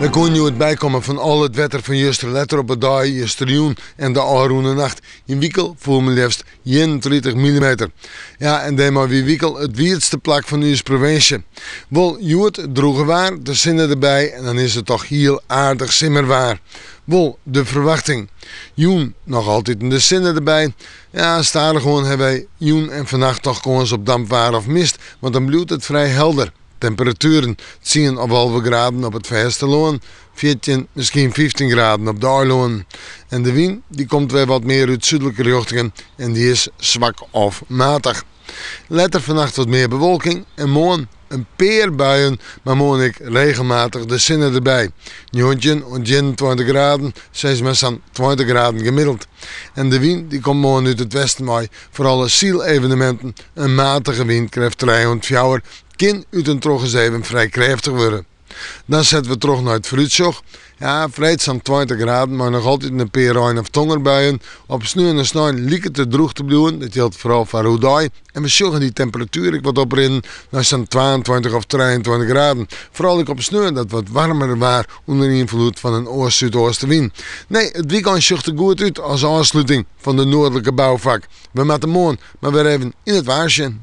Wy koene hjoed bykomme fan al it wetter fan juster letter op 'e dei, justerjûn en de ôfrûne nacht. Yn Wikel foel mar leafst 31 millimeter. Ja, en dêrmei wie Wikel it wietste plak fan ús provinsje. Wol hjoed drûger waar, de sinne derby en dan is it toch hiel aardich simmerwaar. Wol de ferwachting. Jûn noch altiten de sinne derby. Ja, stadichoan hawwe wy jûn en fannacht toch kâns op dampwaar of mist, want dan bliuwt it frij helder. Temperatueren, tsien of 11 graden op it fêstelân, 14, miskien 15 graden op de eilannen. En de wyn dy komt wer wat mear út súdlike rjochtingen en dy is swak of matich. Letter fannacht wat mear bewolking en moarn in pear buien, mar moarn ek regelmatich de sinne derby. 19 oant 21 graden, sis mar sa'n 20 graden gemiddeld. En de wyn dy komt moarn út it westen wei. Foar alle syleveneminten in matige wynkrêft trije oant fjouwer kin út en troch ris even frij krêftich wurde. Dan sette we troch nei it foarútsjoch. Ja, freed sa'n 20 graden mei noch altyd in pear rein of tongerbuien. Op sneon en snein liket it drûch te bliuwen. Dat jildt foaral foar oerdei. En we sjogge dy temperatuer ek wat oprinnen nei sa'n 22 of 23 graden. Foaral ek op sneon dat wat waarmer waar ûnder ynfloed fan in oast-súdeastewyn. Nee, it wykein sjocht der goed út as ôfsluting fan de noardlike boufak. We moatte moarn mar wer even yn it waar sjen.